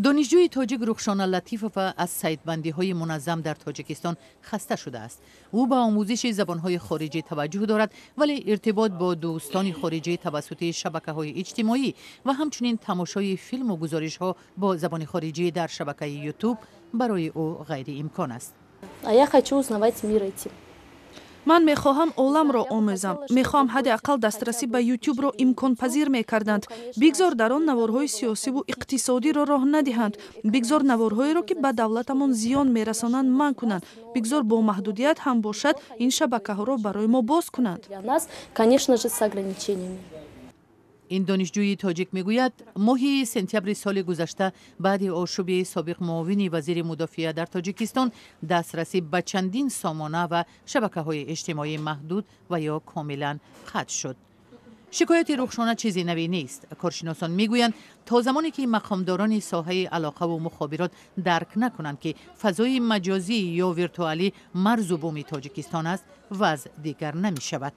Донишҷӯи тоҷик Рухшона Латифова аз сайтбандиҳои муназзам дар Тоҷикистон хаста шудааст. Ӯ ба омӯзиши забонҳои хориҷӣ таваҷҷӯҳ дорад, вале иртибот бо дӯстони хориҷӣ тавассути шабакаҳои иҷтимоӣ ва ҳамчунин тамошои филму гузоришҳо бо забони хориҷӣ дар шабакаи Ютуб барои ӯ ғайриимкон аст. А я хочу узнавать мир этим. Ман мехоҳам оламро омӯзам. Мехоҳам ҳадди ақал дастрасӣ ба Ютубро имконпазир мекарданд. Бигзор дар он наворҳои сиёсиву иқтисодиро роҳ надиҳанд. Бигзор наворҳоеро, ки ба давлатамон зиён мерасонанд, манъ кунанд. Бигзор бо маҳдудият ҳам бошад, ин шабакаҳоро барои мо боз кунанд. Для нас, конечно же, с ограничениями. Ин донишҷӯи тоҷик мегӯяд, моҳи сентябри соли гузашта, баъди ошӯби собиқ муовини вазири мудофиа дар Тоҷикистон, дастрасӣ ба чандин сомона ва шабакаҳои иҷтимоӣ маҳдуд ва ё комилан қатъ шуд. Шикояти Рухшона чизи навӣ нест. Коршиносон мегӯянд, то замоне ки мақомдорони соҳаи алоқаву мухобирот дарк накунанд, ки фазои маҷозӣ ё виртуалӣ марзу буми Тоҷикистон аст, вазъ дигар намешавад.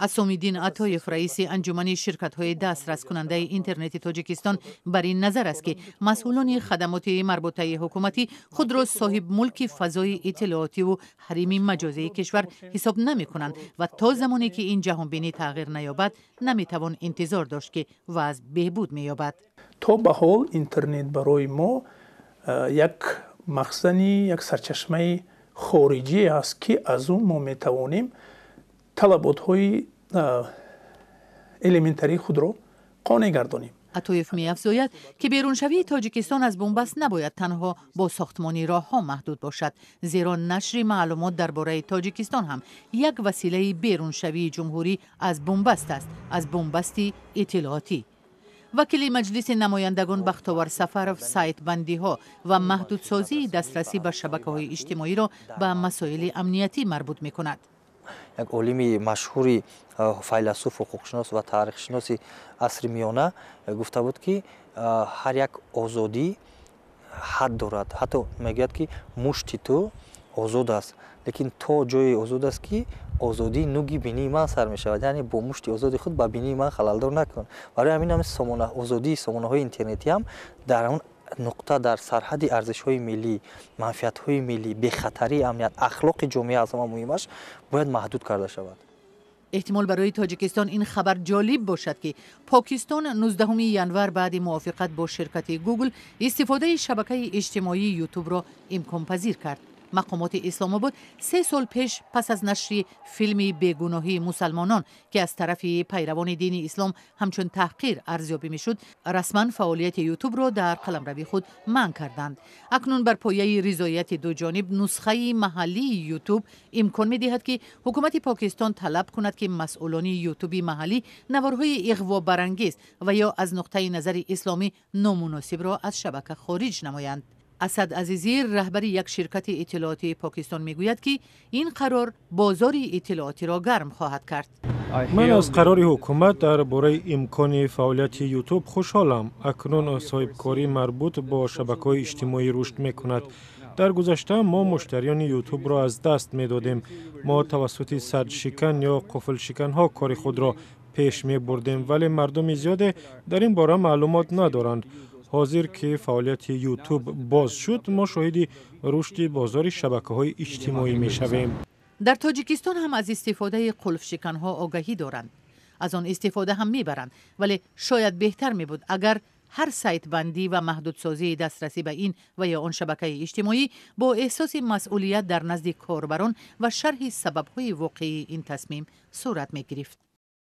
Асомиддин Атоев, раиси Анҷумани ширкатҳои дастраскунандаи интернети Тоҷикистон, бар ин назар аст, ки масъулони хадамоти марбутаи ҳукуматӣ худро соҳибмулки фазои иттилоотиву ҳарими маҷозии кишвар ҳисоб намекунанд ва то замоне ки ин ҷаҳонбинӣ тағйир наёбад, наметавон интизор дошт, ки вазъ беҳбуд меёбад. То ба ҳол интернет барои мо як махзани, як сарчашмаи хориҷие аст, ки аз он мо метавонем талаботҳои элементарии худро қонеъ гардонем. Атоев меафзояд, ки беруншавии Тоҷикистон аз бунбаст набояд танҳо бо сохтмони роҳҳо маҳдуд бошад, зеро нашри маълумот дар бораи Тоҷикистон ҳам як василаи беруншавии ҷумҳурӣ аз бунбаст аст, аз бунбасти иттилоотӣ. Вакили Маҷлиси намояндагон Бахтовар Сафаров сайтбандиҳо ва маҳдудсозии дастрасӣ ба шабакаҳои иҷтимоиро ба масоили амниятӣ марбут мекунад. Як олими машҳури файласуф, ҳуқуқшинос ва таърихшиноси асри миёна гуфта буд, ки ҳар як озодӣ ҳад дорад. Ҳатто мегӯяд, ки мушти ту озод аст, лекин то ҷое озод аст, ки озодии нуги бинии ман сар мешавад. Яъне бо мушти озоди худ ба бинии ман халалдор накун. Барои ҳамин ҳам озодии сомонаҳои интернетӣ ҳам дар он нуқта, дар сарҳади арзишҳои миллӣ, манфиатҳои миллӣ, бехатарии амният, ахлоқи ҷомеа, аз ҳама муҳимаш, бояд маҳдуд карда шавад. Эҳтимол, барои Тоҷикистон ин хабар ҷолиб бошад, ки Покистон 19 январ баъди мувофиқат бо ширкати Гугл истифодаи шабакаи иҷтимоии Ютубро имконпазир кард. Мақомоти Исломобод 3 сол пеш, пас аз нашри филми «Бегуноҳии мусалмонон», ки аз тарафи пайравони дини ислом ҳамчун таҳқир арзёбӣ мешуд, расман фаъолияти Ютубро дар қаламрави худ манъ карданд. Акнун бар пояи ризояти дуҷониб нусхаи маҳаллии Ютуб имкон медиҳад, ки ҳукумати Покистон талаб кунад, ки масъулони Ютуби маҳаллӣ наворҳои иғвобарангез ва ё аз нуқтаи назари исломӣ номуносибро аз шабака хориҷ намоянд. Асад Азизӣ, раҳбари як ширкати иттилоотии Покистон, мегӯяд, ки ин қарор бозори иттилоотиро гарм хоҳад кард. Ман аз қарори ҳукумат дар бораи имкони фаъолияти Ютуб хушҳолам. Акнун соҳибкорӣ марбут бо шабакаҳои иҷтимоӣ рушд мекунад. Дар гузашта мо муштариёни Ютубро аз даст медодем. Мо тавассути садшикан ё қуфлшиканҳо кори худро пеш мебурдем, вале мардуми зиёде дар ин бора маълумот надоранд. Ҳозир ки фаъолияти Ютуб боз шуд, мо шоҳиди рушди бозори шабакаҳои иҷтимоӣ мешавем. Дар Тоҷикистон ҳам аз истифодаи қулфшиканҳо огаҳӣ доранд, аз он истифода ҳам мебаранд, вале шояд беҳтар мебуд, агар ҳар сайтбандӣ ва маҳдудсозии дастрасӣ ба ин ва ё он шабакаи иҷтимоӣ бо эҳсоси масъулият дар назди корбарон ва шарҳи сабабҳои воқеии ин тасмим сурат мегирифт.